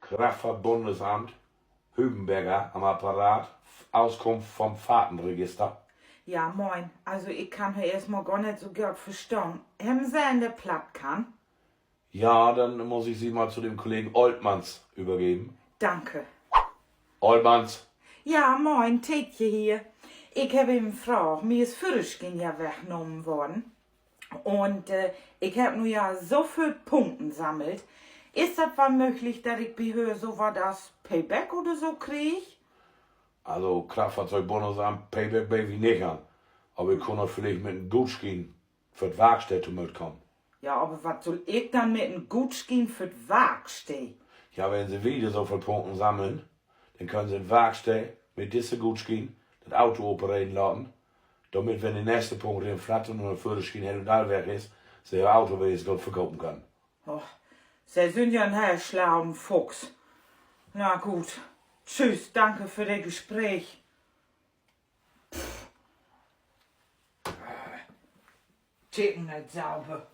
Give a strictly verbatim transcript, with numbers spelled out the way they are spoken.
Kraftfahrtbundesamt, Hübenberger am Apparat, Auskunft vom Fahrtenregister. Ja, moin. Also, ik kann ehr eerstmal gor neet so goot verstahn. Hebben Se een, de Platt kann? Ja, dann muss ich Sie mal zu dem Kollegen Oltmanns übergeben. Danke. Oltmanns. Ja, moin, Tetje hier. Ik hebb en Fraag. Mi is Führerschien ja wegnahmen worrn. Un, äh, ik hebb nu ja so völ Punkten sammelt. Is dat woll mööglich, dat ik bi hör so wat as Payback oder so krieg? Also, Kraftfahrt-Bundesamt, Payback beden wi nich an. Aver ik kunn dor villicht mit en Gootschien för de Warksteed to mööt kamen. Ja, aver wat sull ik denn mit en Gootschien för de Warksteed? Ja, wenn Se wieder so völ Punkten sammeln, denn köönt Se in de Warksteed mit disse Gootschien dat Auto opereren laten, dormit, wenn de nächste Punkt rinflattert un de Führerschien heel un dall weg is, Se Ehr Auto wenigstens goot verkopen köönt. Och, Se sünd ja en heel slauen Fuchs. Na goot. Tschüss, danke för dat Gespreek. Ticken neet sauber.